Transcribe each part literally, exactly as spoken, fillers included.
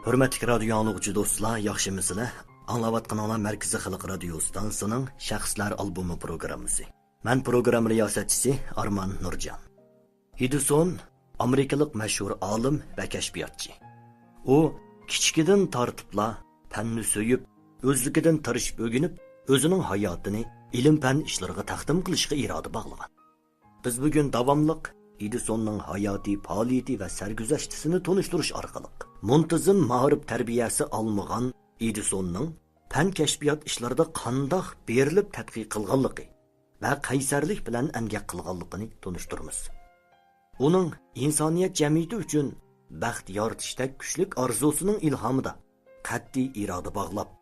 ھۆرمەتلىك رادىيو ئاڭلىغۇچى دوستلار، ياخشىمۇسىلەر؟ ئاڭلاۋاتقىنىڭلار مەركىزىي خەلق رادىيو ئىستانسىسىنىڭ شەخسلەر ئالبومى پروگراممىسى. مەن پروگرامما رىياسەتچىسى ئارمان نۇرجان. ئېدىسون ئامېرىكىلىق مەشھۇر ئالىم ۋە كەشپىياتچى. ئۇ كىچىكىدىن تارتىپلا پەننى سۆيۈپ، ئۆزلۈكىدىن تىرىشىپ ئۆگىنىپ، ئۆزىنىڭ ھاياتىنى ئىلىم-پەن ئىشلىرىغا تەقدىم قىلىشقا ئىرادە باغلىغان. بىز بۈگۈن داۋاملىق ئېدىسوننىڭ ھاياتىي پائالىيىتى ۋە سەرگۈزەشتىسىنى تونۇشتۇرۇش ئارقىلىق، مۇنتىزىم مائارىپ تەربىيەسى ئالمىغان ئېدىسوننىڭ پەن كەشپىيات ئىشلىرىدا قانداق بېرىلىپ تەتقىق قىلغانلىقى ۋە قەيسەرلىك بىلەن ئەمگەك قىلغانلىقىنى تونۇشتۇرىمىز. ئۇنىڭ ئىنسانىيەت جەمئىيىتى ئۈچۈن بەخت يارىتىشتەك كۈچلۈك ئارزۇسىنىڭ ئىلھامىدا، قەتئىي ئىرادە باغلاپ،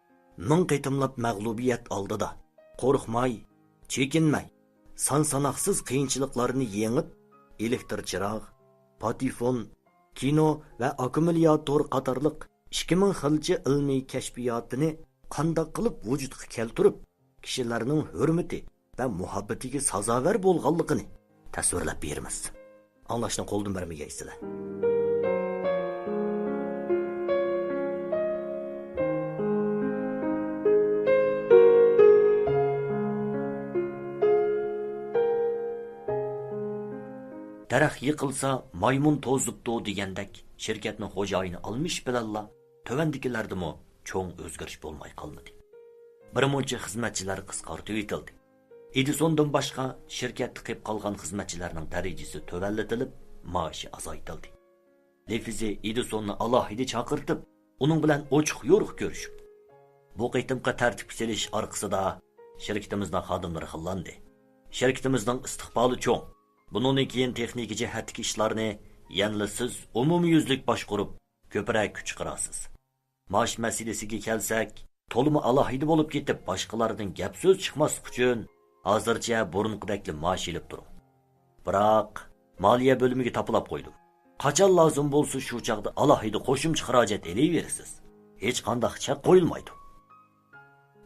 مىڭ قېتىملاپ مەغلۇبىيەت ئالدىدا قورقماي، چېكىنمەي، سان-ساناقسىز قىيىنچىلىقلارنى يېڭىپ، ئېلېكتر چىراغ، پاتېفون، كىنو ۋە ئاككۇمۇلياتور قاتارلىق ئىككى مىڭ خىلچە ئىلمىي كەشپىياتىنى قانداق قىلىپ ۋۇجۇدقا كەلتۈرۈپ، كىشىلەرنىڭ ھۆرمىتى ۋە مۇھەببىتىگە سازاۋەر بولغانلىقىنى تەسۋىرلەپ بېرىمىز. ئاڭلاشنى قولدىن بەرمىگەيسىلەر. دەرەخ يىقىلسا، مايمۇن توزۇپتۇ دېگەندەك، شىركەتنىڭ خوجايىنى ئالمىشىش بىلەنلا، تۆۋەندىكىلەردىمۇ چوڭ ئۆزگىرىش بولماي قالمىدى. بىر مۇنچە خىزمەتچىلەر قىسقارتىۋېتىلدى. ئېدىسوندىن باشقا، شىركەتتە قېلىپ قالغان خىزمەتچىلەرنىڭ دەرىجىسى تۆۋەنلىتىلىپ، مائاشى ئازايتىلدى. لېفىزى ئېدىسوننى ئالاھىدە چاقىرتىپ، ئۇنىڭ بىلەن ئوچۇق-يورۇق كۆرۈشۈپ، بۇ قېتىمقى تەرتىپكە سېلىش ئارقىسىدا شىركىتىمىزنىڭ خادىملىرى خىللاندى. شىركىتىمىزنىڭ ئىستىقبالى چوڭ. بۇنىڭدىن كېيىن تېخنىكا جەھەتتىكى ئىشلارنى يەنىلا سىز ئومۇميۈزلۈك باشقۇرۇپ، كۆپرەك كۈچ چىقىرارسىز. مائاش مەسىلىسىگە كەلسەك، تولىمۇ ئالاھىدە بولۇپ كېتىپ، باشقىلاردىن گەپ-سۆز چىقماسلىق ئۈچۈن، ھازىرچە بۇرۇنقىدەكلا مائاش ئېلىپ تۇرۇڭ. بىراق، مالىيە بۆلۈمىگە تاپىلاپ قويدۇم. قاچان لازىم بولسا، شۇ چاغدا ئالاھىدە قوشۇمچە خىراجەت ئېلىۋېرىسىز. ھېچقانداق چەك قويۇلمايدۇ.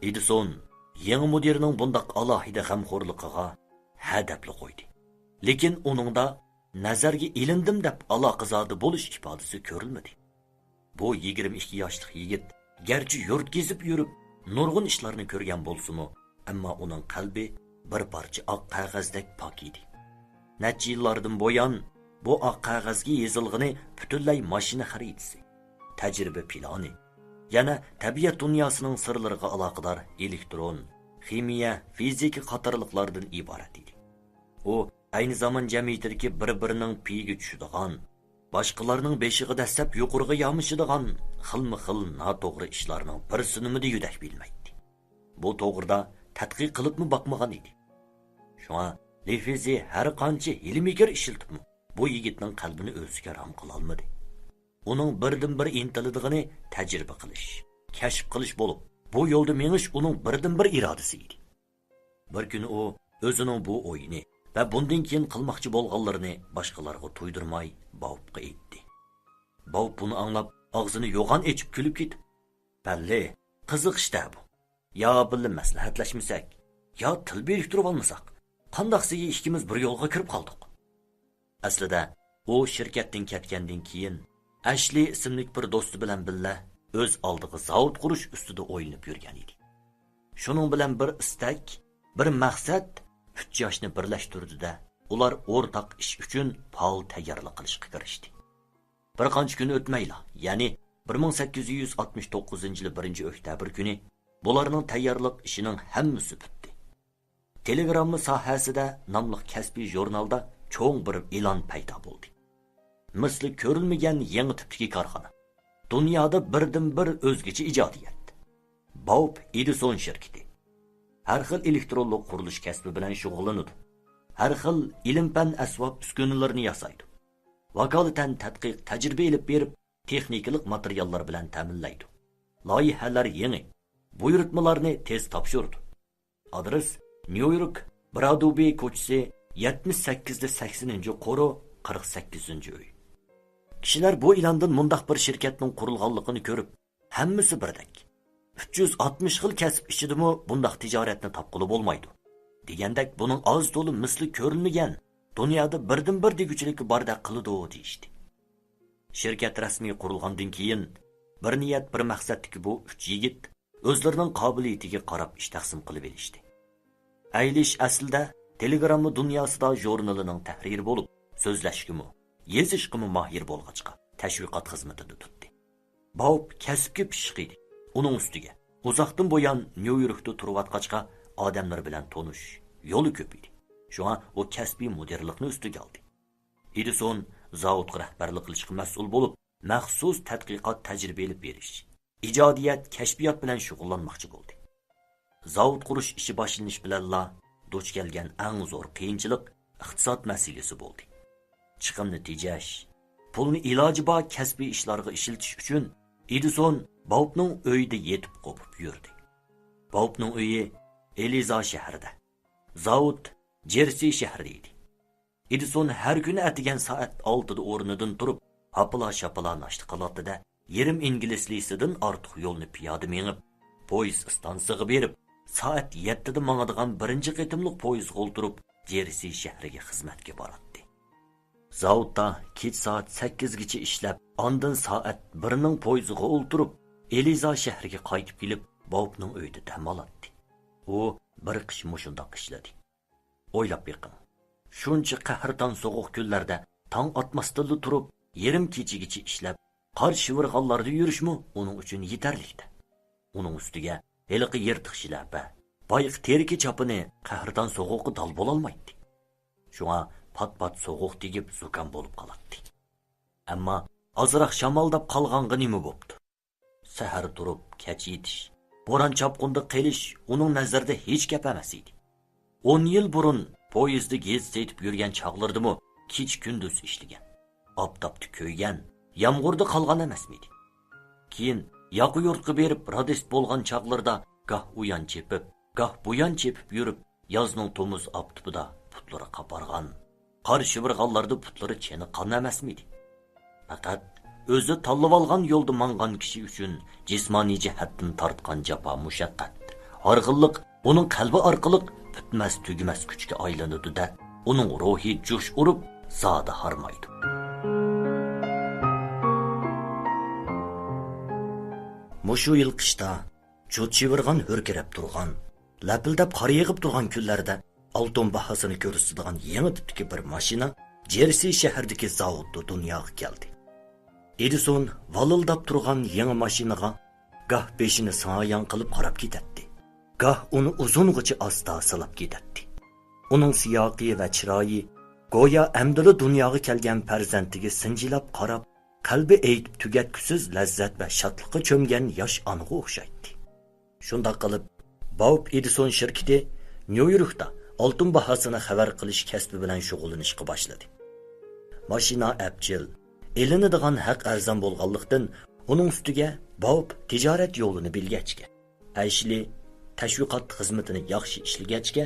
ئېدىسون يېڭى مۇدىرنىڭ بۇنداق ئالاھىدە غەمخورلۇقىغا ھە دەپلا قويدى. لېكىن ئۇنىڭدا نەزەرگە ئېلىندىم دەپ ئالاقىزادە بولۇش ئىپادىسى كۆرۈلمىدى. بۇ يىگىرمە ئىككى ياشلىق يىگىت گەرچە يۇرت گېزىپ يۈرۈپ، نۇرغۇن ئىشلارنى كۆرگەن بولسىمۇ، ئەمما ئۇنىڭ قەلبى بىر پارچە ئاق قەغەزدەك پاك ئىدى. نەچچە يىللاردىن بۇيان، بۇ ئاق قەغەزگە يېزىلغىنى پۈتۈنلەي ماشىنا خەرىتىسى، تەجرىبە پىلانى، يەنە تەبىئەت دۇنياسىنىڭ سىرلىرىغا ئالاقىدار ئېلېكترون، خىمىيە، فىزىكا قاتارلىقلاردىن ئىبارەت ئىدى. ئۇ ئەينى زامان جەمئىيىتىدىكى بىر-بىرىنىڭ پېيىگە چۈشىدىغان، باشقىلارنىڭ بېشىغا دەسسەپ يۇقىرىغا يامىشىدىغان خىلمۇ خىل ناتوغرا ئىشلارنىڭ بىرسىنىمۇ دېگۈدەك بىلمەيتتى. بۇ توغرىدا تەتقىق قىلىپمۇ باقمىغان ئىدى. شۇڭا لېفىزى ھەر قانچە ھىيلە-مىكىر ئىشلىتىپمۇ، بۇ يىگىتنىڭ قەلبىنى ئۆزىگە رام قىلالمىدى. ئۇنىڭ بىردىنبىر ئىنتىلىدىغىنى تەجرىبە قىلىش، كەشىپ قىلىش بولۇپ، بۇ يولدا مېڭىش ئۇنىڭ بىردىنبىر ئىرادىسى ئىدى. بىر كۈنى ئۇ ئۆزىنىڭ بۇ ئويىنى ۋە بۇندىن كېيىن قىلماقچى بولغانلىرىنى باشقىلارغا تۇيدۇرماي باۋۇپقا ئېيتتى. باۋۇپ بۇنى ئاڭلاپ، ئاغزىنى يوغان ئېچىپ كۈلۈپ كېتىپ، «بەللى، قىزىق ئىش-دە بۇ. يا بىللە مەسلىھەتلەشمىسەك، يا تىل بىرىكتۈرۈۋالمىساق، قانداقسىگە ئىككىمىز بىر يولغا كىرىپ قالدۇق.» ئەسلىدە، ئۇ شىركەتتىن كەتكەندىن كېيىن، ئەشلى ئىسىملىك بىر دوستى بىلەن بىللە ئۆز ئالدىغا زاۋۇت قۇرۇش ئۈستىدە ئويلىنىپ يۈرگەن ئىدى. شۇنىڭ بىلەن بىر ئىستەك، بىر مەقسەت ئۈچ ياشنى بىرلەشتۈردى-دە، ئۇلار ئورتاق ئىش ئۈچۈن پائال تەييارلىق قىلىشقا كىرىشتى. بىر قانچە كۈن ئۆتمەيلا، يەنى بىر مىڭ سەككىز يۈز ئاتمىش توققۇزىنچى يىلى بىرىنچى ئۆكتەبىر كۈنى بۇلارنىڭ تەييارلىق ئىشىنىڭ ھەممىسى پۈتتى. تېلېگرامما ساھەسىدە ناملىق كەسپىي ژۇرنالدا چوڭ بىر ئېلان پەيدا بولدى. مىسلى كۆرۈلمىگەن يېڭى تىپتىكى كارخانا. دۇنيادا بىردىنبىر ئۆزگىچە ئىجادىيەت. باۋپ ئېدىسون شىركىتى. ھەر خىل ئېلېكترونلۇق قۇرۇلۇش كەسپى بىلەن شۇغۇللىنىدۇ. ھەر خىل ئىلىم-پەن ئەسۋاب ئۈسكۈنىلىرىنى ياسايدۇ. ۋاكالىتەن تەتقىق، تەجرىبە ئېلىپ بېرىپ، تېخنىكىلىق ماتېرىياللار بىلەن تەمىنلەيدۇ. لايىھەلەر يېڭى، بۇيرۇتمىلارنى تېز تاپشۇرىدۇ. ئادرېس: نيۇ يورك، برادۇبى كوچىسى، يەتمىش سەككىزدە سەكسىنىنچى قورۇ، قىرىق سەككىزىنچى ئۆي. كىشىلەر بۇ ئېلاندىن مۇنداق بىر شىركەتنىڭ قۇرۇلغانلىقىنى كۆرۈپ، ھەممىسى بىردەك. ئۈچ يۈز ئاتمىش خىل كەسىپ ئىچىدىمۇ بۇنداق تىجارەتنى تاپقىلى بولمايدۇ، دېگەندەك، بۇنىڭ ئاز-تولا مىسلى كۆرۈلمىگەن، دۇنيادا بىردىنبىر دېگۈچىلىكى باردەك قىلىدۇ، دېيىشتى. شىركەت رەسمىي قۇرۇلغاندىن كېيىن، بىر نىيەت، بىر مەقسەتتىكى بۇ ئۈچ يىگىت ئۆزلىرىنىڭ قابىلىيىتىگە قاراپ ئىش تەقسىم قىلىۋېلىشتى. ئەيلىش ئەسلىدە تېلېگرامما دۇنياسىدا ژۇرنىلىنىڭ تەھرىرى بولۇپ، سۆزلەشكىمۇ، يېزىشقىمۇ ماھىر بولغاچقا، تەشۋىقات خىزمىتىدە تۇتتى. باۋپ كەسىپكە پىششىق ئىدى. ئۇنىڭ ئۈستىگە، ئۇزاقتىن بۇيان نيۇ يوركتا تۇرۇۋاتقاچقا، ئادەملەر بىلەن تونۇش يولى كۆپ ئىدى. شۇڭا ئۇ كەسپىي مۇدىرلىقنى ئۈستىگە ئالدى. ئېدىسون زاۋۇتقا رەھبەرلىك قىلىشقا مەسئۇل بولۇپ، مەخسۇس تەتقىقات، تەجرىبە ئېلىپ بېرىش، ئىجادىيەت، كەشپىيات بىلەن شۇغۇللانماقچى بولدى. زاۋۇت قۇرۇش ئىشى باشلىنىش بىلەنلا دۇچ كەلگەن ئەڭ زور قىيىنچىلىق ئىقتىساد مەسىلىسى بولدى. چىقىمنى تېجەش، پۇلنى ئىلاجى بار كەسپىي ئىشلارغا ئىشلىتىش ئۈچۈن ئېدىسون باۋپنىڭ ئۆيىدە يېتىپ قوپۇپ يۈردى. باۋپنىڭ ئۆيى ئېلىزا شەھىرىدە، زاۋۇت جېرسى شەھىرىدە ئىدى. ئېدىسون ھەر كۈنى ئەتىگەن سائەت ئالتىدا ئورنىدىن تۇرۇپ، ھاپىلا-شاپىلا ناشتا قىلاتتى-دە، يېرىم ئىنگلىز لىسىدىن ئارتۇق يولنى پىيادە مېڭىپ، پويىز ئىستانسىسىغا بېرىپ، سائەت يەتتىدە ماڭىدىغان بىرىنچى قېتىملىق پويىزغا ئولتۇرۇپ، جېرسى شەھىرىگە خىزمەتكە باراتتى. زاۋۇتتا كېچە سائەت سەككىزگىچە ئىشلەپ، ئاندىن سائەت بىرنىڭ پويىزىغا ئولتۇرۇپ، ئېلىزا شەھىرىگە قايتىپ كېلىپ، باۋپنىڭ ئۆيىدە دەم ئالاتتى. ئۇ بىر قىش مۇشۇنداق ئىشلىدى. ئويلاپ بېقىڭ، شۇنچە قەھرىتان سوغۇق كۈنلەردە تاڭ ئاتماستىنلا تۇرۇپ، يېرىم كېچىگىچە ئىشلەپ، قار شىۋىرغانلاردا يۈرۈشمۇ ئۇنىڭ ئۈچۈن يېتەرلىكتە. ئۇنىڭ ئۈستىگە ھېلىقى يىرتىق شىلەپە، بايىقى تېرىكى چاپىنى قەھرىتان سوغۇققا دال بولالمايتتى. شۇڭا پات-پات سوغۇق تېگىپ زۇكام بولۇپ قالاتتى. ئەمما ئازراق شامالداپ قالغانغا نېمە بوپتۇ؟ سەھەر تۇرۇپ، كەچ يېتىش، بوران-چاپقۇندا قېلىش ئۇنىڭ نەزىرىدە ھېچ گەپ ئەمەس ئىدى. ئون يىل بۇرۇن پويىزدا گېزىت سېتىپ يۈرگەن چاغلىرىدىمۇ كېچە-كۈندۈز ئىشلىگەن. ئاپتاپتا كۆيگەن، يامغۇردا قالغان ئەمەسمىدى؟ كېيىن ياقا يۇرتقا بېرىپ رادىست بولغان چاغلىرىدا گاھ ئۇيان چېپىپ، گاھ بۇيان چېپىپ يۈرۈپ، يازنىڭ تومۇز ئاپتىپىدا پۇتلىرى قاپارغان، قار شىۋىرغانلاردا پۇتلىرى چېنىققان ئەمەسمىدى؟ پەقەت ئۆزى تاللىۋالغان يولدا ماڭغان كىشى ئۈچۈن جىسمانىي جەھەتتىن تارتقان جاپا-مۇشەققەت، ھارغىنلىق ئۇنىڭ قەلبى ئارقىلىق پۈتمەس-تۈگىمەس كۈچكە ئايلىنىدۇ-دە، ئۇنىڭ روھى جۇش ئۇرۇپ، زادى ھارمايدۇ. مۇشۇ يىل قىشتا جۇت شىۋىرغان، ھۆركىرەپ تۇرغان، لەپىلدەپ قار يېغىپ تۇرغان كۈنلەردە ئالتۇن باھاسىنى كۆرسىتىدىغان يېڭى تىپتىكى بىر ماشىنا جېرسى شەھىرىدىكى زاۋۇتتا دۇنياغا كەلدى. ئېدىسون ۋالىلداپ تۇرغان يېڭى ماشىنىغا گاھ بېشىنى سىڭايان قىلىپ قاراپ كېتەتتى، گاھ ئۇنى ئۇزۇنغىچە ئاستا سىلاپ كېتەتتى. ئۇنىڭ سىياقى ۋە چىرايى گويا ئەمدىلا دۇنياغا كەلگەن پەرزەنتىگە سىنچىلاپ قاراپ، قەلبى ئېيتىپ تۈگەتكۈسىز لەززەت ۋە شادلىققا چۆمگەن ياش ئانىغا ئوخشايتتى. شۇنداق قىلىپ، باۋپ ئېدىسون شىركىتى نيۇ يوركتا ئالتۇن باھاسىنى خەۋەر قىلىش كەسپى بىلەن شۇغۇللىنىشقا باشلىدى. ماشىنا ئەپچىل، ئېلىنىدىغان ھەق ئەرزان بولغانلىقتىن، ئۇنىڭ ئۈستىگە باۋپ تىجارەت يولىنى بىلگەچكە، ئەشلى تەشۋىقات خىزمىتىنى ياخشى ئىشلىگەچكە،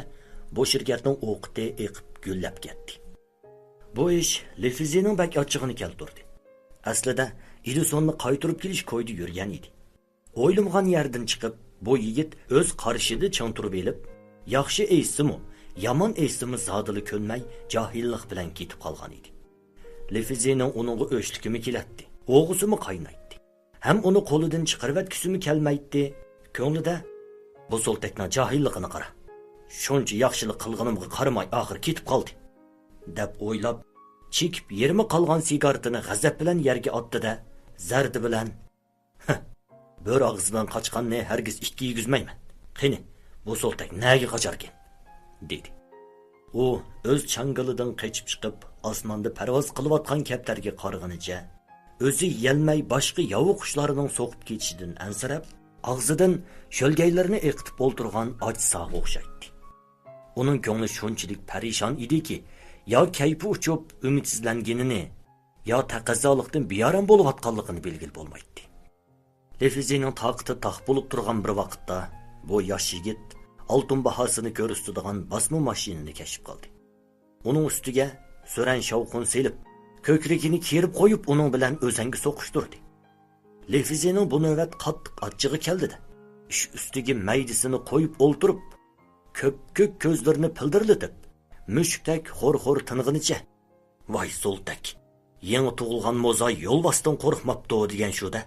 بۇ شىركەتنىڭ ئوقىتى ئېقىپ گۈللەپ كەتتى. بۇ ئىش لېفىزىنىڭ بەك ئاچچىقىنى كەلتۈردى. ئەسلىدە ئېدىسوننى قايتۇرۇپ كېلىش كويىدا يۈرگەن ئىدى. ئويلىمىغان يەردىن چىقىپ، بۇ يىگىت ئۆز قارىشىدا چىڭ تۇرۇپ ئېلىپ، ياخشى ئېيتسىمۇ، يامان ئېيتسىمۇ زادىلا كۆنمەي، جاھىللىق بىلەن كېتىپ قالغان ئىدى. لېفىزىنىڭ ئۇنىڭغا ئۆچلىكىمۇ كېلەتتى، ئوغىسىمۇ قاينايتتى. ھەم ئۇنى قولىدىن چىقىرىۋەتكۈسىمۇ كەلمەيتتى. كۆڭلىدە، «بۇ سولتەكنىڭ جاھىللىقىنى قارا. شۇنچە ياخشىلىق قىلغىنىمغا قارىماي، ئاخىر كېتىپ قالدى» دەپ ئويلاپ، چېكىپ يېرىمى قالغان سىگارېتىنى غەزەپ بىلەن يەرگە ئاتتى-دە، زەردە بىلەن، «ھە، بۆرە ئاغزىدىن قاچقاننى ھەرگىز ئىتكە يېگۈزمەيمەن. قېنى، بۇ سولتەك نەگە قاچاركىن؟» دېدى. ئۇ ئۆز چاڭگىلىدىن قېچىپ چىقىپ، ئاسماندا پەرۋاز قىلىۋاتقان كەپتەرگە قارىغىنىچە، ئۆزى يېيەلمەي باشقا ياۋا قۇشلارنىڭ سوقۇپ كېتىشىدىن ئەنسىرەپ، ئاغزىدىن شۆلگەيلىرىنى ئېقىتىپ ئولتۇرغان ئاچ ساغا ئوخشايتتى. ئۇنىڭ كۆڭلى شۇنچىلىك پەرىشان ئىدىكى، يا كەيپى ئۇچۇپ ئۈمىدسىزلەنگىنىنى، يا تەقەززالىقتىن بىئارام بولۇۋاتقانلىقىنى بىلگىلى بولمايتتى. لېفىزىنىڭ تاقىتى تاق بولۇپ تۇرغان بىر ۋاقىتتا، بۇ ياش يىگىت ئالتۇن باھاسىنى كۆرسىتىدىغان باسما ماشىنىنى كەشىپ قىلدى. ئۇنىڭ ئۈستىگە سۆرەن شاۋقۇن سېلىپ، كۆكرىكىنى كېرىپ قويۇپ، ئۇنىڭ بىلەن ئۆزەڭگە سوقۇشتۇردى. لېفىزىنىڭ بۇ نۆۋەت قاتتىق ئاچچىقى كەلدى-دە، ئىش ئۈستىگە مەيدىسىنى قويۇپ ئولتۇرۇپ، كۆپكۆك كۆزلىرىنى پىلدىرلىتىپ، مۈشۈكتەك خور-خور تىنغىنىچە، «ۋاي سولتەك! يېڭى تۇغۇلغان موزا يولۋاستىن قورقماپتۇ دېگەن شۇ-دە!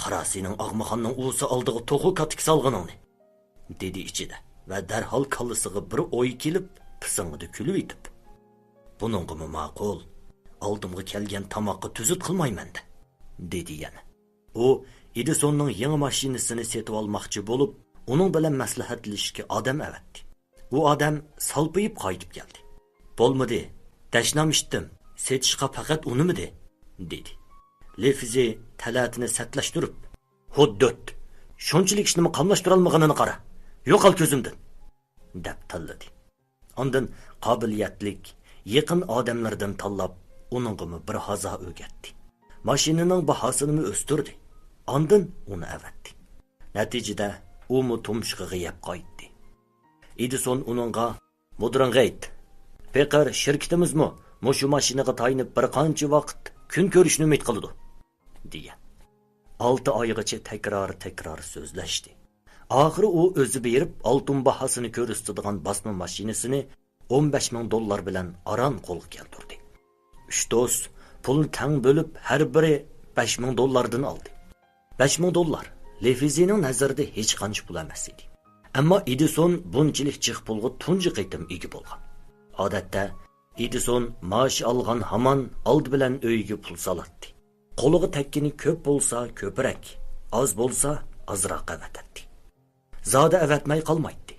«قارا، سېنىڭ ئاغمىخاننىڭ ئۇۋىسى ئالدىغا توخۇ كاتىكى سالغىنىڭنى!» دېدى ئىچىدە ۋە دەرھال كاللىسىغا بىر ئوي كېلىپ، پىسىڭىدە كۈلۈۋېتىپ، «بۇنىڭغىمۇ ماقۇل، ئالدىمغا كەلگەن تاماققا تۈزۈت قىلمايمەن-دە!» دېدى يەنە. ئۇ ئېدىسوننىڭ يېڭى ماشىنىسىنى سېتىۋالماقچى بولۇپ، ئۇنىڭ بىلەن مەسلىھەتلىشىشكە ئادەم ئەۋەتتى. ئۇ ئادەم سالپىيىپ قايتىپ كەلدى. «بولمىدى، دەشنام ئىچتىم، سېتىشقا پەقەت ئۇنىمىدى» دېدى. لېفىزى تەلەتىنى سەتلەشتۈرۈپ، «ھوددۇت! شۇنچىلىك ئىشنىمۇ قاملاشتۇرالمىغىنىنى قارا! يوقال كۆزۈمدىن!» دەپ تىللىدى. ئاندىن قابىلىيەتلىك، يېقىن ئادەملىرىدىن تاللاپ، ئۇنىڭغىمۇ بىر ھازا ئۆگەتتى. ماشىنىنىڭ باھاسىنىمۇ ئۆستۈردى. ئاندىن ئۇنى ئەۋەتتى. نەتىجىدە ئۇمۇ تۇمشۇقىغا يەپ قايتتى. ئېدىسون ئۇنىڭغا، «مۇدىرىڭغا ئېيت، پېقىر شىركىتىمىزمۇ مۇشۇ ماشىنىغا تايىنىپ بىر قانچە ۋاقىت كۈن كۆرۈشنى ئۈمىد قىلىدۇ» دېگەن. ئالتە ئايغىچە تەكرار-تەكرار سۆزلەشتى. ئاخىرى ئۇ ئۆزى بېرىپ، ئالتۇن باھاسىنى كۆرسىتىدىغان باسما ماشىنىسىنى ئون بەش مىڭ دوللار بىلەن ئاران قولغا كەلتۈردى. ئۈچ دوست پۇلنى تەڭ بۆلۈپ، ھەر بىرى بەش مىڭ دوللاردىن ئالدى. بەش مىڭ دوللار لېفىزىنىڭ نەزىرىدە ھېچقانچە پۇل ئەمەس ئىدى. ئەمما ئېدىسون بۇنچىلىك جىق پۇلغا تۇنجى قېتىم ئىگە بولغان. ئادەتتە ئېدىسون مائاش ئالغان ھامان ئالدى بىلەن ئۆيىگە پۇل سالاتتى. قولىغا تەگكىنى كۆپ بولسا كۆپرەك، ئاز بولسا ئازراق ئەۋەتەتتى. زادى ئەۋەتمەي قالمايتتى.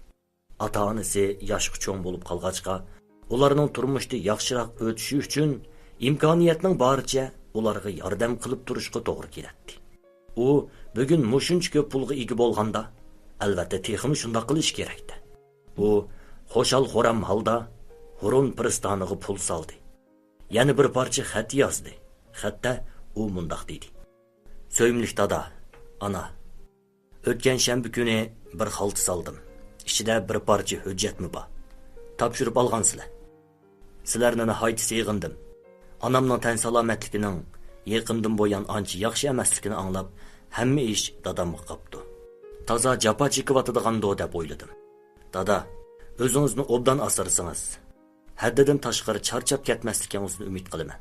ئاتا-ئانىسى ياشقا چوڭ بولۇپ قالغاچقا، ئۇلارنىڭ تۇرمۇشتا ياخشىراق ئۆتۈشى ئۈچۈن ئىمكانىيەتنىڭ بارىچە ئۇلارغا ياردەم قىلىپ تۇرۇشقا توغرا كېلەتتى. ئۇ بۈگۈن مۇشۇنچە كۆپ پۇلغا ئىگە بولغاندا، ئەلۋەتتە، تېخىمۇ شۇنداق قىلىشى كېرەكتى. ئۇ خۇشال-خۇرام ھالدا ھۇرۇن پىرىستانىغا پۇل سالدى. يەنە بىر پارچە خەت يازدى. خەتتە ئۇ مۇنداق دېدى: «سۆيۈملۈك دادا، ئانا، ئۆتكەن شەنبە كۈنى بىر خالتا سالدىم. ئىچىدە بىر پارچە ھۆججەتمۇ بار. تاپشۇرۇپ ئالغانسىلەر. سىلەرنى ناھايىتى سېغىندىم. ئانامنىڭ تەن سالامەتلىكىنىڭ يېقىندىن بۇيان ئانچە ياخشى ئەمەسلىكىنى ئاڭلاپ، ھەممە ئىش دادامغا قاپتۇ. تازا جاپا چېكىۋاتىدىغاندۇ دەپ ئويلىدىم. دادا، ئۆزىڭىزنى ئوبدان ئاسرىسىڭىز، ھەددىدىن تاشقىرى چارچاپ كەتمەسلىكىڭىزنى ئۈمىد قىلىمەن.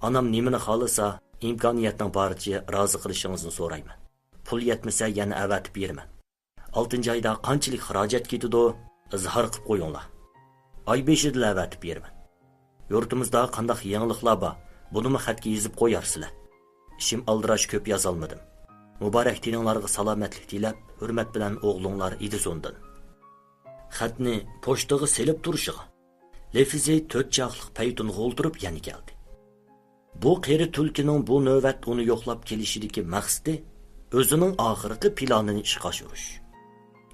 ئانام نېمىنى خالىسا، ئىمكانىيەتنىڭ بارىچە رازى قىلىشىڭىزنى سورايمەن. پۇل يەتمىسە، يەنە ئەۋەتىپ بېرىمەن. ئالتىنچى ئايدا قانچىلىك خىراجەت كېتىدۇ، ئىزھار قىلىپ قويۇڭلار. ئاي بېشىدىلا ئەۋەتىپ بېرىمەن. يۇرتىمىزدا قانداق يېڭىلىقلار بار، بۇنىمۇ خەتكە يېزىپ قويارسىلەر. ئىشىم ئالدىراش، كۆپ يازالمىدىم. مۇبارەك تېنىڭلارغا سالامەتلىك تىلەپ، ھۆرمەت بىلەن ئوغلۇڭلار ئېدىسوندىن.» خەتنى پوچتىغا سېلىپ تۇرۇشىغا، لېفىزى تۆت چاقلىق پەيتۇنغا ئولتۇرۇپ يەنە كەلدى. بۇ قېرى تۈلكىنىڭ بۇ نۆۋەت ئۇنى يوقلاپ كېلىشىدىكى مەقسىتى ئۆزىنىڭ ئاخىرقى پىلانىنى ئىشقا ئاشۇرۇش.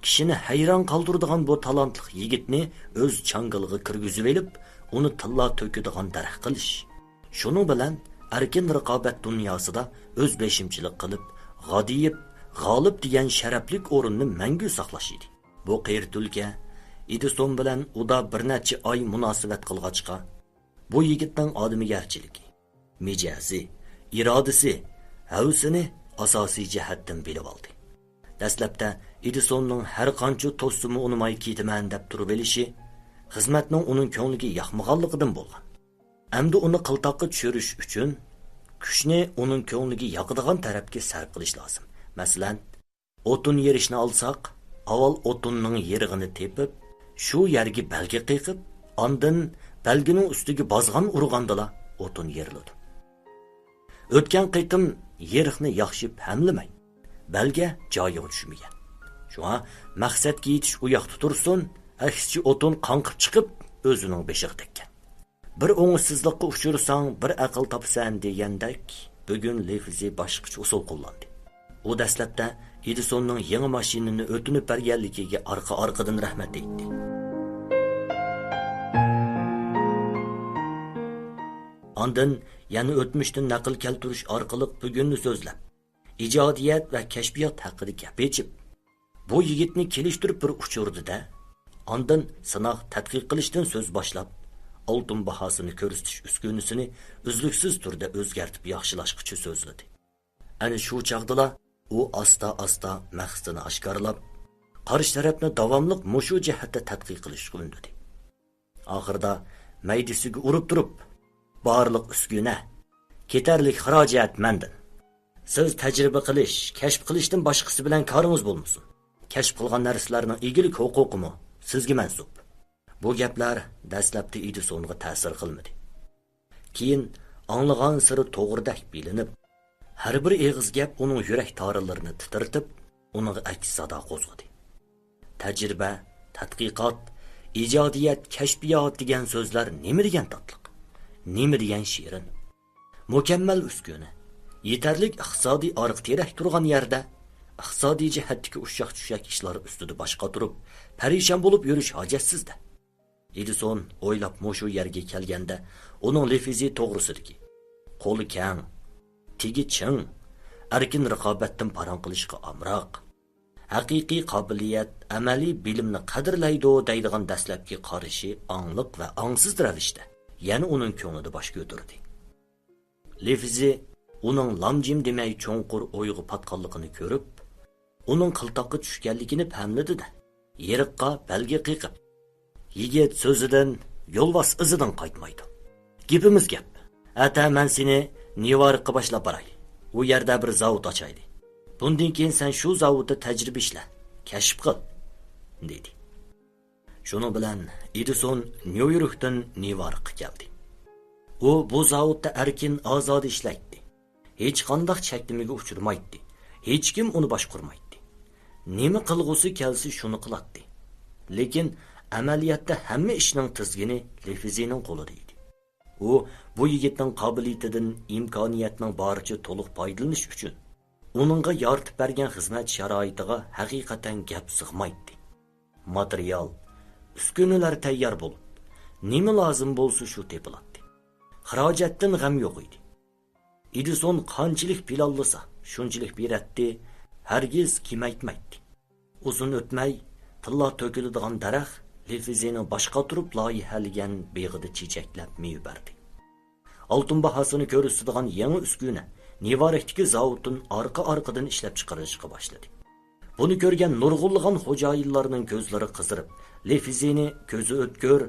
كىشىنى ھەيران قالدۇرىدىغان بۇ تالانتلىق يىگىتنى ئۆز چاڭگىلىغا كىرگۈزۈۋېلىپ، ئۇنى تىللا تۆكىدىغان دەرەخ قىلىش. شۇنىڭ بىلەن ئەركىن رىقابەت دۇنياسىدا ئۆز بېشىمچىلىق قىلىپ، غادىيىپ، غالىپ دېگەن شەرەپلىك ئورۇننى مەڭگۈ ساقلاش ئىدى. بۇ قېرى تۈلكە ئېدىسون بىلەن ئۇدا بىر نەچچە ئاي مۇناسىۋەت قىلغاچقا، بۇ يىگىتنىڭ ئادىمىگەرچىلىكى، مىجەزى، ئىرادىسى، ھەۋىسىنى ئاساسىي جەھەتتىن بىلىۋالدى. دەسلەپتە ئېدىسوننىڭ ھەر قانچە توسسىمۇ ئۇنىماي كېتىمەن دەپ تۇرۇۋېلىشى خىزمەتنىڭ ئۇنىڭ كۆڭلىگە ياقمىغانلىقىدىن بولغان. ئەمدى ئۇنى قىلتاققا چۈشۈرۈش ئۈچۈن كۈچنى ئۇنىڭ كۆڭلىگە ياقىدىغان تەرەپكە سەرپ قىلىش لازىم. مەسىلەن، ئوتۇن يېرىشنى ئالساق، ئاۋۋال ئوتۇننىڭ يېرىغىنى تېپىپ، شۇ يەرگە بەلگە قېقىپ، ئاندىن بەلگىنىڭ ئۈستىگە بازغان ئۇرغاندىلا ئوتۇن يېرىلىدۇ. ئۆتكەن قېتىم يېرىقنى ياخشى پەملىمەي، بەلگە جايىغا چۈشمىگەن. شۇڭا مەقسەتكە يېتىش ئۇ ياقتا تۇرسۇن، ئەكسىچە ئوتۇن قاڭقىپ چىقىپ ئۆزىنىڭ بېشىغا تەگكەن. بىر ئوڭۇشسىزلىققا ئۇچرىساڭ، بىر ئەقىل تاپىسەن دېگەندەك، بۈگۈن لېفىزى باشقىچە ئۇسۇل قوللاندى. ئۇ دەسلەپتە ئېدىسوننىڭ يېڭى ماشىنىنى ئۆتۈنۈپ بەرگەنلىكىگە ئارقا-ئارقىدىن رەھمەت ئېيتتى. ئاندىن يەنە ئۆتمۈشتىن نەقىل كەلتۈرۈش ئارقىلىق بۈگۈننى سۆزلەپ، ئىجادىيەت ۋە كەشپىيات ھەققىدە گەپ ئېچىپ، بۇ يىگىتنى كېلىشتۈرۈپ بىر ئۇچۇردى-دە، ئاندىن سىناق تەتقىق قىلىشتىن سۆز باشلاپ، ئالتۇن باھاسىنى كۆرسىتىش ئۈسكۈنىسىنى ئۈزلۈكسىز تۈردە ئۆزگەرتىپ ياخشىلاشقىچە سۆزلىدى. ئەنە شۇ چاغدىلا ئۇ ئاستا-ئاستا مەقسىتىنى ئاشكارىلاپ، قارشى تەرەپنى داۋاملىق مۇشۇ جەھەتتە تەتقىق قىلىشقا ئۈندىدى. ئاخىرىدا مەيدىسىگە ئۇرۇپ تۇرۇپ، بارلىق ئۈسكۈنە، كېتەرلىك خىراجەت مەندىن. سىز تەجرىبە قىلىش، كەشىپ قىلىشتىن باشقىسى بىلەن كارىڭىز بولمىسۇن. كەشىپ قىلغان نەرسىلەرنىڭ ئىگىلىك ھوقۇقىمۇ سىزگە مەنسۇپ. بۇ گەپلەر دەسلەپتە ئېدىسونغا تەسىر قىلمىدى. كېيىن ئاڭلىغانسېرى توغرىدەك بىلىنىپ، ھەر بىر ئېغىز گەپ ئۇنىڭ يۈرەك تارلىرىنى تىترىتىپ، ئۇنىڭغا ئەكس سادا قوزغىدى. تەجرىبە، تەتقىقات، ئىجادىيەت، كەشپىيات دېگەن سۆزلەر نېمە دېگەن تاتلىق، نېمە دېگەن شېرىن. مۇكەممەل ئۈسكۈنە، يېتەرلىك ئىقتىسادىي ئارقا تىرەك تۇرغان يەردە ئىقتىسادىي جەھەتتىكى ئۇششاق-چۈششەك ئىشلار ئۈستىدە باش قاتۇرۇپ، پەرىشان بولۇپ يۈرۈش ھاجەتسىز-دە. ئېدىسون ئويلاپ مۇشۇ يەرگە كەلگەندە، ئۇنىڭ لېفىزى توغرىسىدىكى، قولى كەڭ، تېگى چىڭ، ئەركىن رىقابەتتىن پاراڭ قىلىشقا ئامراق، ھەقىقىي قابىلىيەت، ئەمەلىي بىلىمنى قەدىرلەيدۇ دەيدىغان دەسلەپكى قارىشى ئاڭلىق ۋە ئاڭسىز رەۋىشتە يەنە ئۇنىڭ كۆڭلىدە باش كۆتۈردى. لېفىزى ئۇنىڭ لام-جىم دېمەي چوڭقۇر ئويغا پاتقانلىقىنى كۆرۈپ، ئۇنىڭ قىلتاققا چۈشكەنلىكىنى پەملىدى-دە، يېرىققا بەلگە قېقىپ، يىگىت سۆزىدىن، يولۋاس ئىزىدىن قايتمايدۇ. گېپىمىز گەپ. ئەتە مەن سېنى نيۇ يوركقا باشلاپ باراي. ئۇ يەردە بىر زاۋۇت ئاچايلى. بۇندىن كېيىن سەن شۇ زاۋۇتتا تەجرىبە ئىشلە، كەشىپ قىل، دېدى. شۇنىڭ بىلەن ئېدىسون نيۇ يوركتىن نېۋاركقا كەلدى. ئۇ بۇ زاۋۇتتا ئەركىن، ئازادە ئىشلەيتتى. ھېچقانداق چەكلىمىگە ئۇچرىمايتتى. ھېچكىم ئۇنى باشقۇرمايتتى. نېمە قىلغۇسى كەلسە، شۇنى قىلاتتى. لېكىن ئەمەلىيەتتە ھەممە ئىشنىڭ تىزگىنى لېفىزىنىڭ قولىدا ئىدى. ئۇ بۇ يىگىتنىڭ قابىلىيىتىدىن ئىمكانىيەتنىڭ بارىچە تولۇق پايدىلىنىش ئۈچۈن ئۇنىڭغا يارىتىپ بەرگەن خىزمەت شارائىتىغا ھەقىقەتەن گەپ سىغمايتتى. ماتېرىيال، ئۈسكۈنىلەر تەييار بولۇپ، نېمە لازىم بولسا شۇ تېپىلاتتى. خىراجەتتىن غەم يوق ئىدى. ئېدىسون قانچىلىك پىلانلىسا، شۇنچىلىك بېرەتتى، ھەرگىز كېمەيتمەيتتى. ئۇزۇن ئۆتمەي، تىللا تۆكۈلىدىغان دەرەخ لېفىزىنىڭ باش قاتۇرۇپ لايىھەلىگەن بېغىدا چېچەكلەپ مېۋە بەردى. ئالتۇن باھاسىنى كۆرسىتىدىغان يېڭى ئۈسكۈنە نېۋاركتىكى زاۋۇتتىن ئارقا-ئارقىدىن ئىشلەپچىقىرىلىشقا باشلىدى. بۇنى كۆرگەن نۇرغۇنلىغان خوجايىنلارنىڭ كۆزلىرى قىزىرىپ، لېفىزىنى كۆزى ئۆتكۈر،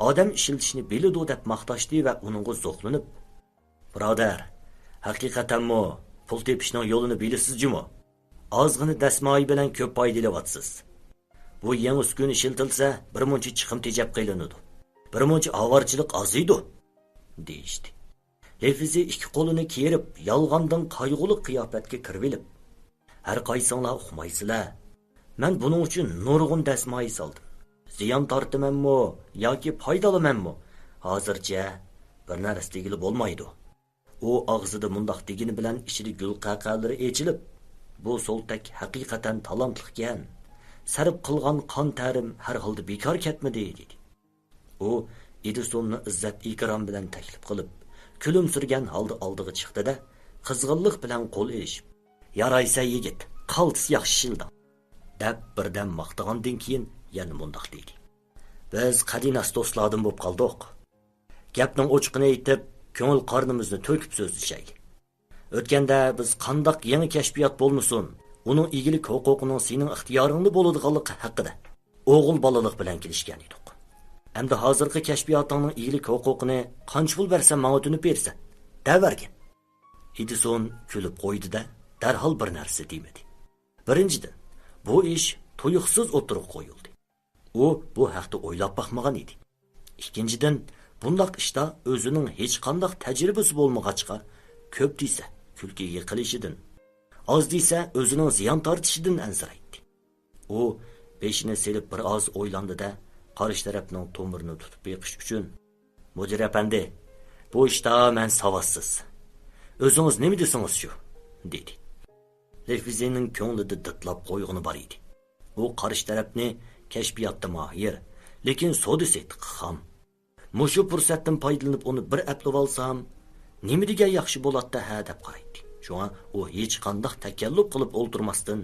ئادەم ئىشلىتىشنى بىلىدۇ دەپ ماختاشتى ۋە ئۇنىڭغا زوقلىنىپ، بۇرادەر، ھەقىقەتەنمۇ پۇل تېپىشنىڭ يولىنى بىلىسىز جۇمۇ؟ ئازغىنە دەسمايە بىلەن كۆپ پايدا ئېلىۋاتىسىز. بۇ يېڭى ئۈسكۈنە ئىشلىتىلسە، بىر مۇنچە چىقىم تېجەپ قېلىنىدۇ. بىر مۇنچە ئاۋارىچىلىك ئازىيىدۇ، دېيىشتى. لېفىزى ئىككى قولىنى كېرىپ، يالغاندىن قايغۇلۇق قىياپەتكە كىرىۋېلىپ، ھەر قايسىڭلار ئۇقمايسىلەر. مەن بۇنىڭ ئۈچۈن نۇرغۇن دەسمايە سالدىم. زىيان تارتىمەنمۇ ياكى پايدا ئالىمەنمۇ؟ ھازىرچە بىر نەرسە دېگىلى بولمايدۇ. ئۇ ئاغزىدا مۇنداق دېگىنى بىلەن ئىچىدە گۈل قەقەلىرى ئېچىلىپ، بۇ سولتەك ھەقىقەتەن تالانتلىقكەن. سەرپ قىلغان قان تەرىم ھەر ھالدا بىكار كەتمىدى، دېدى. ئۇ ئېدىسوننى ئىززەت-ئىكرام بىلەن تەكلىپ قىلىپ، كۈلۈمسىرىگەن ھالدا ئالدىغا چىقتى-دە، قىزغىنلىق بىلەن قول ئېلىشىپ، يارايسەن يىگىت، قالتىس ياخشى ئىشلىدىڭ، دەپ بىردەم ماختىغاندىن كېيىن يەنە مۇنداق دېدى. بىز قەدىناس دوستلاردىن بولۇپ قالدۇق. گەپنىڭ ئوچۇقىنى ئېيتىپ، كۆڭۈل قارنىمىزنى تۆكۈپ سۆزلىشەيلى. ئۆتكەندە بىز قانداق يېڭى كەشپىيات بولمىسۇن، ئۇنىڭ ئىگىلىك ھوقۇقىنىڭ سېنىڭ ئىختىيارىڭدا بولىدىغانلىقى ھەققىدە ئوغۇل بالىلىق بىلەن كېلىشكەن ئىدۇق. ئەمدى ھازىرقى كەشپىياتىڭنىڭ ئىگىلىك ھوقۇقىنى قانچە پۇل بەرسەم ماڭا تۆلەپ بېرىسەن؟ دەۋەرگىن. ئېدىسون كۈلۈپ قويدى-دە، دەرھال بىر نەرسە دېمىدى. بىرىنچىدىن، بۇ ئىش تۇيۇقسىز ئوتتۇرىغا قويۇلدى. ئۇ بۇ ھەقتە ئويلاپ باقمىغان ئىدى. ئىككىنچىدىن، بۇنداق ئىشتا ئۆزىنىڭ ھېچقانداق تەجرىبىسى بولمىغاچقا، كۆپ دېسە، كۈلكىگە قېلىشىدىن، ئاز دېسە، ئۆزىنىڭ زىيان تارتىشىدىن ئەنسىرەيتتى. ئۇ بېشىنى سېلىپ بىر ئاز ئويلاندى-دە، قارشى تەرەپنىڭ تومۇرىنى تۇتۇپ بېقىش ئۈچۈن، مۇدىر ئەپەندى، بۇ ئىشتا مەن ساۋاتسىز. ئۆزىڭىز نېمە دېسىڭىز شۇ، دېدى. لېفىزىنىڭ كۆڭلىدە دىتلاپ قويغىنى بار ئىدى. ئۇ قارشى تەرەپنى كەشپىياتتا ماھىر، لېكىن سودا سېتىقى خام. مۇشۇ پۇرسەتتىن پايدىلىنىپ ئۇنى بىر ئەپلىۋالسام، نېمە دېگەن ياخشى بولاتتى ھە دەپ قارايتتى. شۇڭا ئۇ ھېچقانداق تەكەللۇپ قىلىپ ئولتۇرماستىن،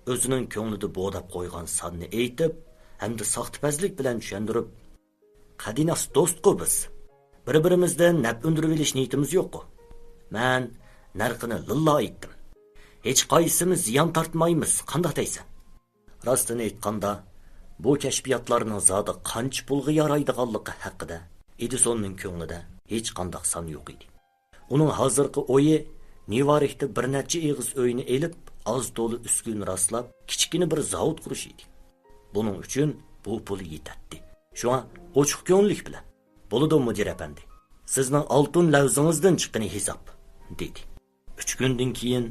ئۆزىنىڭ كۆڭلىدە بوداپ قويغان ساننى ئېيتىپ، ھەمدە ساختىپەزلىك بىلەن چۈشەندۈرۈپ، قەدىناس دوستقۇ بىز. بىر-بىرىمىزدىن نەپ ئۈندۈرۈۋېلىش نىيىتىمىز يوققۇ. مەن نەرخىنى لىللا ئېيتتىم. ھېچقايسىمىز زىيان تارتمايمىز، قانداق دەيسەن؟ راستىنى ئېيتقاندا، بۇ كەشپىياتلارنىڭ زادى قانچە پۇلغا يارايدىغانلىقى ھەققىدە ئېدىسوننىڭ كۆڭلىدە ھېچقانداق سان يوق ئىدى. ئۇنىڭ ھازىرقى ئويى نېۋاركتا بىر نەچچە ئېغىز ئۆينى ئېلىپ، ئاز تولا ئۈسكۈنە راسلاپ، كىچىككىنە بىر زاۋۇت قۇرۇش ئىدى. بۇنىڭ ئۈچۈن بۇ پۇل يېتەتتى. شۇڭا ئوچۇق كۆڭۈللۈك بىلەن، «بولىدۇ، مۇدىر ئەپەندى، سىزنىڭ ئالتۇن لەۋزىڭىزدىن چىققىنى ھېساب» دېدى. ئۈچ كۈندىن كېيىن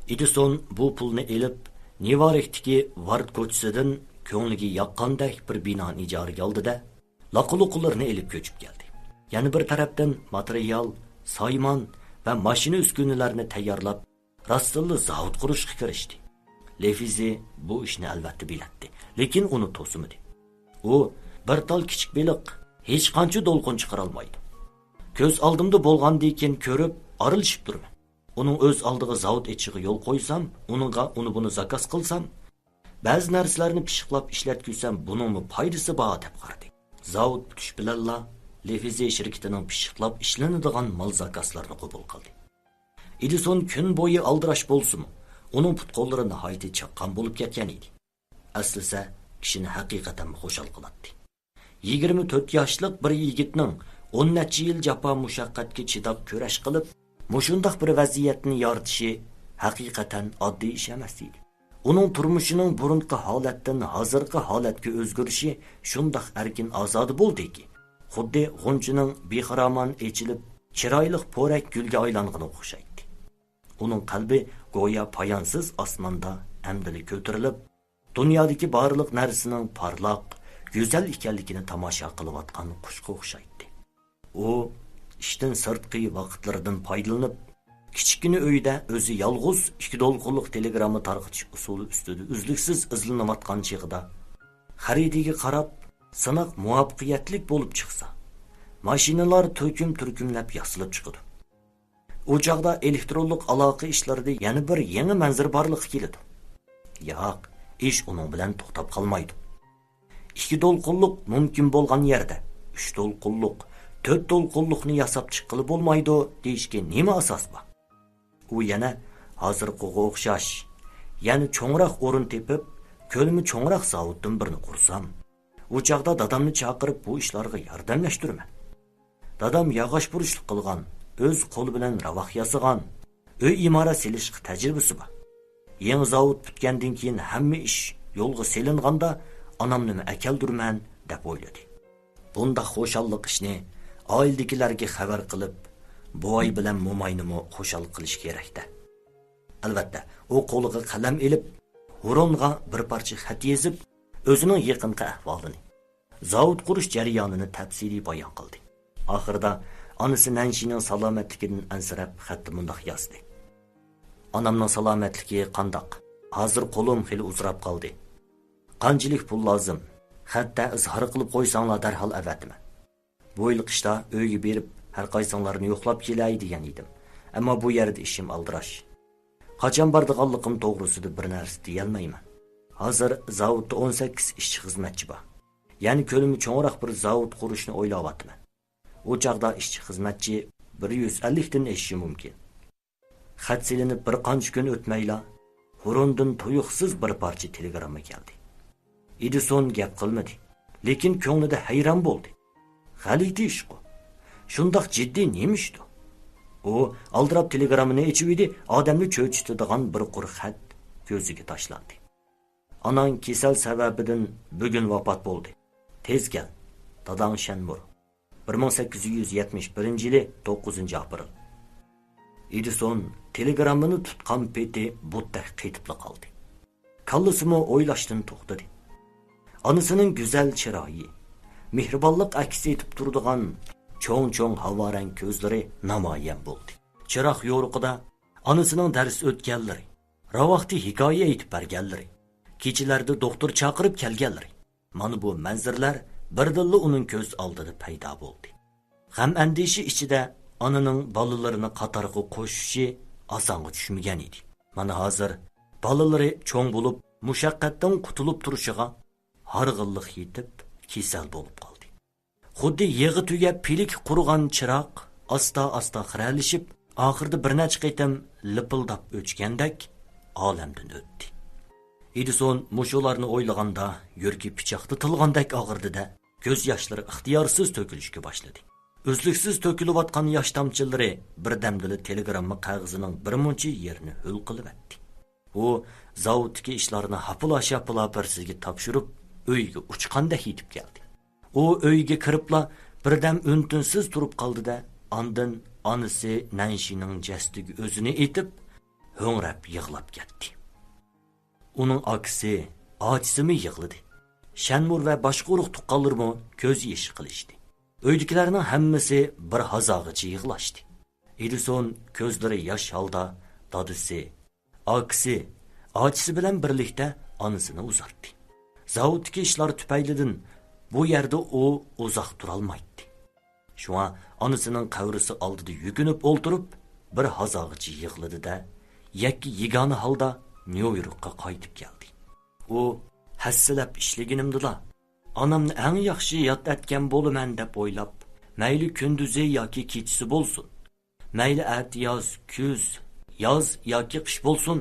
ئېدىسون بۇ پۇلنى ئېلىپ، نېۋاركتىكى ۋارد كوچىسىدىن كۆڭلىگە ياققاندەك بىر بىنانى ئىجارىگە ئالدى-دە، لاقا-لۇقىلىرىنى ئېلىپ كۆچۈپ كەلدى. يەنە بىر تەرەپتىن ماتېرىيال، سايمان ۋە ماشىنا ئۈسكۈنىلەرنى تەييارلاپ، راستتىنلا زاۋۇت قۇرۇشقا كىرىشتى. لېفىزى بۇ ئىشنى ئەلۋەتتە بىلەتتى، لېكىن ئۇنى توسىمىدى. ئۇ بىر تال كىچىك بېلىق، ھېچقانچە دولقۇن چىقىرالمايدۇ. كۆز ئالدىمدا بولغاندىن كېيىن كۆرۈپ، ئارىلىشىپ تۇرىمەن. ئۇنىڭ ئۆز ئالدىغا زاۋۇت ئېچىشىغا يول قويسام، ئۇنىڭغا ئۇنى-بۇنى زاكاز قىلسام، بەزى نەرسىلەرنى پىششىقلاپ ئىشلەتكۈزسەم، بۇنىڭمۇ پايدىسى بار دەپ قارىدى. زاۋۇت پۈتۈش بىلەنلا لېفىزى شىركىتىنىڭ پىششىقلاپ ئىشلىنىدىغان مال زاكازلىرىنى قوبۇل قىلدى. ئېدىسون كۈن بويى ئالدىراش بولسىمۇ، ئۇنىڭ پۇت-قوللىرى ناھايىتى چاققان بولۇپ كەتكەن ئىدى. ئەسلىسە، كىشىنى ھەقىقەتەنمۇ خۇشال قىلاتتى. يىگىرمە تۆت ياشلىق بىر يىگىتنىڭ ئون نەچچە يىل جاپا-مۇشەققەتكە چىداپ كۈرەش قىلىپ، مۇشۇنداق بىر ۋەزىيەتنى يارىتىشى ھەقىقەتەن ئاددىي ئىش ئەمەس ئىدى. ئۇنىڭ تۇرمۇشىنىڭ بۇرۇنقى ھالەتتىن ھازىرقى ھالەتكە ئۆزگىرىشى شۇنداق ئەركىن-ئازادە بولدىكى، خۇددى غۇنچىنىڭ بىخىرامان ئېچىلىپ، چىرايلىق پورەك گۈلگە ئايلانغىنىغا ئوخشايتتى. ئۇنىڭ قەلبى گويا پايانسىز ئاسماندا ئەمدىلا كۆتۈرۈلۈپ، دۇنيادىكى بارلىق نەرسىنىڭ پارلاق، گۈزەل ئىكەنلىكىنى تاماشا قىلىۋاتقان قۇشقا ئوخشايتتى. ئۇ ئىشتىن سىرتقى ۋاقىتلىرىدىن پايدىلىنىپ، كىچىككىنە ئۆيىدە ئۆزى يالغۇز ئىككى دولقۇنلۇق تېلېگرامما تارقىتىش ئۇسۇلى ئۈستىدە ئۈزلۈكسىز ئىزلىنىۋاتقان چېغىدا، خەرىتىگە قاراپ، سىناق مۇۋەپپەقىيەتلىك بولۇپ چىقسا، ماشىنىلار تۈركۈم-تۈركۈملەپ ياسىلىپ چىقىدۇ. ئۇ چاغدا ئېلېكترونلۇق ئالاقە ئىشلىرىدا يەنە بىر يېڭى مەنزىرە بارلىققا كېلىدۇ. ياق، ئىش ئۇنىڭ بىلەن توختاپ قالمايدۇ. ئىككى دولقۇنلۇق مۇمكىن بولغان يەردە، ئۈچ دولقۇنلۇق، تۆت دولقۇنلۇقنى ياساپ چىققىلى بولمايدۇ دېيىشكە نېمە ئاساس بار؟ ئۇ يەنە ھازىرقىغا ئوخشاش، يەنە چوڭراق ئورۇن تېپىپ، كۆلىمى چوڭراق زاۋۇتتىن بىرنى قۇرسام، ئۇ چاغدا دادامنى چاقىرىپ بۇ ئىشلارغا ياردەملەشتۈرىمەن. دادام ياغاچ پۇرۇشلۇق قىلغان، ئۆز قولى بىلەن راۋاق ياسىغان، ئۆي ئىمارەت سېلىشقا تەجرىبىسى بار. يېڭى زاۋۇت پۈتكەندىن كېيىن ھەممە ئىش يولغا سېلىنغاندا ئانامنىمۇ ئەكەلدۈرىمەن دەپ ئويلىدى. بۇنداق خۇشاللىق ئىشنى ئائىلىدىكىلەرگە خەۋەر قىلىپ، بوۋاي بىلەن موماينىمۇ خۇشال قىلىش كېرەك-دە. ئەلۋەتتە، ئۇ قولىغا قەلەم ئېلىپ، ھۇرونغا بىر پارچە خەت يېزىپ، ئۆزىنىڭ يېقىنقى ئەھۋالىنى، زاۋۇت قۇرۇش جەريانىنى تەپسىلىي بايان قىلدى. ئاخىرىدا ئانىسى نەنشىنىڭ سالامەتلىكىدىن ئەنسىرەپ، خەتتە مۇنداق يازدى: «ئانامنىڭ سالامەتلىكى قانداق؟ ھازىر قولۇم خېلى ئۇزىراپ قالدى. قانچىلىك پۇل لازىم؟ خەتتە ئىزھار قىلىپ قويساڭلار، دەرھال ئەۋەتىمەن.» بۇ يىل قىشتا ئۆيگە بېرىپ، ھەر قايسىڭلارنى يوقلاپ كېلەي دېگەن ئىدىم. ئەمما بۇ يەردە ئىشىم ئالدىراش. قاچان بارىدىغانلىقىم توغرىسىدا بىر نەرسە دېيەلمەيمەن. ھازىر زاۋۇتتا ئون سەككىز ئىشچى خىزمەتچى بار. يەنى كۆلىمى چوڭراق بىر زاۋۇت قۇرۇشنى ئويلاۋاتىمەن. ئۇ چاغدا ئىشچى خىزمەتچى بىر يۈز ئەللىكتىن ئېشىشى مۇمكىن. خەت سېلىنىپ بىر قانچە كۈن ئۆتمەيلا، ھۇرۇندىن تۇيۇقسىز بىر پارچە تېلېگرامما كەلدى. ئېدىسون گەپ قىلمىدى، لېكىن كۆڭلىدە ھەيران بولدى. غەلىتە ئىشقۇ. شۇنداق جىددىي نېمە ئىشتۇ؟ ئۇ ئالدىراپ تېلېگراممىنى ئېچىۋىدى، ئادەمنى چۆچۈتىدىغان بىر قۇر خەت كۆزىگە تاشلاندى. «ئاناڭ كېسەل سەۋەبىدىن بۈگۈن ۋاپات بولدى. تېز كەل. داداڭ شەنمۇر. بىر مىڭ سەككىز يۈز يەتمىش بىرىنچى يىلى توققۇزىنچى ئاپرېل.» ئېدىسون تېلېگراممىنى تۇتقان پېتى بۇتتەك قېتىپلا قالدى. كاللىسىمۇ ئويلاشتىن توختىدى. ئانىسىنىڭ گۈزەل چىرايى، مېھرىبانلىق ئەكس ئېتىپ تۇرىدىغان چوڭ-چوڭ ھاۋارەڭ كۆزلىرى نامايان بولدى. چىراغ يورۇقىدا ئانىسىنىڭ دەرس ئۆتكەنلىرى، راۋاقتا ھېكايە ئېيتىپ بەرگەنلىرى، كېچىلەردە دوختۇر چاقىرىپ كەلگەنلىرى، مانا بۇ مەنزىرىلەر بىردىنلا ئۇنىڭ كۆز ئالدىدا پەيدا بولدى. غەم-ئەندىشە ئىچىدە ئانىنىڭ بالىلىرىنى قاتارغا قوشۇشى ئاسانغا چۈشمىگەن ئىدى. مانا ھازىر بالىلىرى چوڭ بولۇپ، مۇشەققەتتىن قۇتۇلۇپ تۇرۇشىغا ھارغىنلىق يېتىپ، كېسەل بولۇپ قالدى. خۇددى يېغى تۈگەپ پىلىكى قۇرۇغان چىراغ ئاستا-ئاستا خىرەلىشىپ، ئاخىرىدا بىر نەچچە قېتىم لىپىلداپ ئۆچكەندەك ئالەمدىن ئۆتتى. ئېدىسون مۇشۇلارنى ئويلىغاندا يۈرىكى پىچاقتا تىلغاندەك ئاغرىدى-دە، كۆز ياشلىرى ئىختىيارسىز تۆكۈلۈشكە باشلىدى. ئۈزلۈكسىز تۆكۈلۈۋاتقان ياش تامچىلىرى بىردەمدىلا تېلېگرامما قەغىزىنىڭ بىر مۇنچە يېرىنى ھۆل قىلىۋەتتى. ئۇ زاۋۇتتىكى ئىشلارنى ھاپىلا-شاپىلا بىرسىگە تاپشۇرۇپ، ئۆيىگە ئۇچقاندەك يېتىپ كەلدى. ئۇ ئۆيگە كىرىپلا بىردەم ئۈن-تىنسىز تۇرۇپ قالدى-دە، ئاندىن ئانىسى نەنشىنىڭ جەسىتىگە ئۆزىنى ئېتىپ، ھۆڭرەپ يىغلاپ كەتتى. ئۇنىڭ ئاكىسى، ئاچىسىمۇ يىغلىدى. شەنمۇر ۋە باشقا ئۇرۇق-تۇغقانلىرىمۇ كۆز يېشى قىلىشتى. ئۆيدىكىلەرنىڭ ھەممىسى بىر ھازاغىچە يىغلاشتى. ئېدىسون كۆزلىرى ياش ھالدا دادىسى، ئاكىسى، ئاچىسى بىلەن بىرلىكتە ئانىسىنى ئۇزاتتى. زاۋۇتتىكى ئىشلار تۈپەيلىدىن بۇ يەردە ئۇ ئۇزاق تۇرالمايتتى. شۇڭا ئانىسىنىڭ قەبرىسى ئالدىدا يۈكۈنۈپ ئولتۇرۇپ، بىر ھازاغىچە يىغلىدى-دە، يەككە-يېگانە ھالدا نيۇ يوركقا قايتىپ كەلدى. ئۇ، ھەسسىلەپ ئىشلىگىنىمدىلا، ئانامنى ئەڭ ياخشى ياد ئەتكەن بولىمەن دەپ ئويلاپ، مەيلى كۈندۈزى ياكى كېچىسى بولسۇن، مەيلى ئەتىياز، كۈز، ياز ياكى قىش بولسۇن،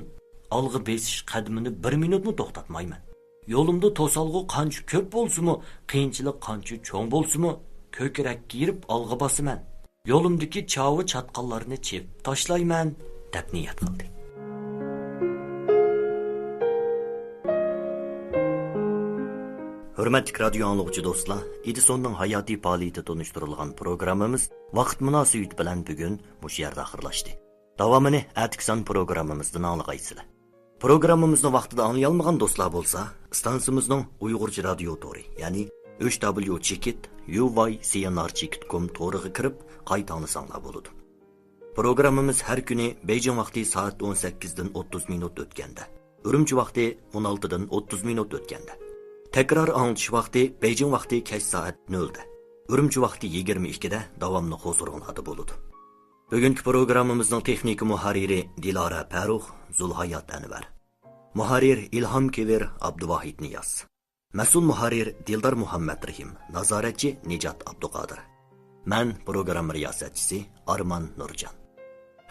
ئالغا بېسىش قەدىمىنى بىر مىنۇتمۇ توختاتمايمەن. يولۇمدا توسالغۇ قانچە كۆپ بولسىمۇ، قىيىنچىلىق قانچە چوڭ بولسىمۇ، كۆكرەك كېرىپ ئالغا باسىمەن. يولۇمدىكى چاۋا چاتقاللارنى چېپىپ تاشلايمەن، دەپ نىيەت قىلدى. ھۆرمەتلىك رادىيو ئاڭلىغۇچى دوستلار، ئېدىسوننىڭ ھاياتىي پائالىيىتى تونۇشتۇرۇلغان پروگراممىمىز ۋاقىت مۇناسىۋىتى بىلەن بۈگۈن مۇشۇ يەردە ئاخىرلاشتى. داۋامىنى ئەتىكى سان پروگراممىمىزدىن ئاڭلىغايسىلەر. پروگراممىمىزنى ۋاقتىدا ئاڭلىيالمىغان دوستلار بولسا، ئىستانسىمىزنىڭ ئۇيغۇرچە رادىيو تورى، يەنى ئۈچ دبليۇ چېكىت يۇ ۋاي سى ئېن ئار چېكىت كوم تورىغا كىرىپ قايتا ئاڭلىساڭلار بولىدۇ. پروگراممىمىز ھەر كۈنى بېيجىڭ ۋاقتى سائەت ئون سەككىزدىن ئوتتۇز مىنۇت ئۆتكەندە، ئۈرۈمچى ۋاقتى ئون ئالتىدىن ئوتتۇز مىنۇت ئۆتكەندە، تەكرار ئاڭلىتىش ۋاقتى بېيجىڭ ۋاقتى كەچ سائەت نۆلدە، ئۈرۈمچى ۋاقتى يىگىرمە ئىككىدە داۋاملىق ھۇزۇرۇڭلاردا بولىدۇ. بۈگۈنكى پروگراممىمىزنىڭ تېخنىكا مۇھەررىرى دىلارا پەرۇخ، زۇلھايات ئەنۋەر. مۇھەررىر ئىلھام كېۋىر، ئابدۇۋاھىت نىياز. مەسئۇل مۇھەررىر دىلدار مۇھەممەترېھىم، نازارەتچى نىجات ئابدۇقادىر. مەن پروگرامما رىياسەتچىسى ئارمان نۇرجان.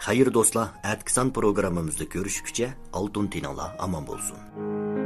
خەير دوستلار، ئەتىكى سان پروگراممىمىزدا كۆرۈشكۈچە ئالتۇن تېنىڭلار ئامان بولسۇن.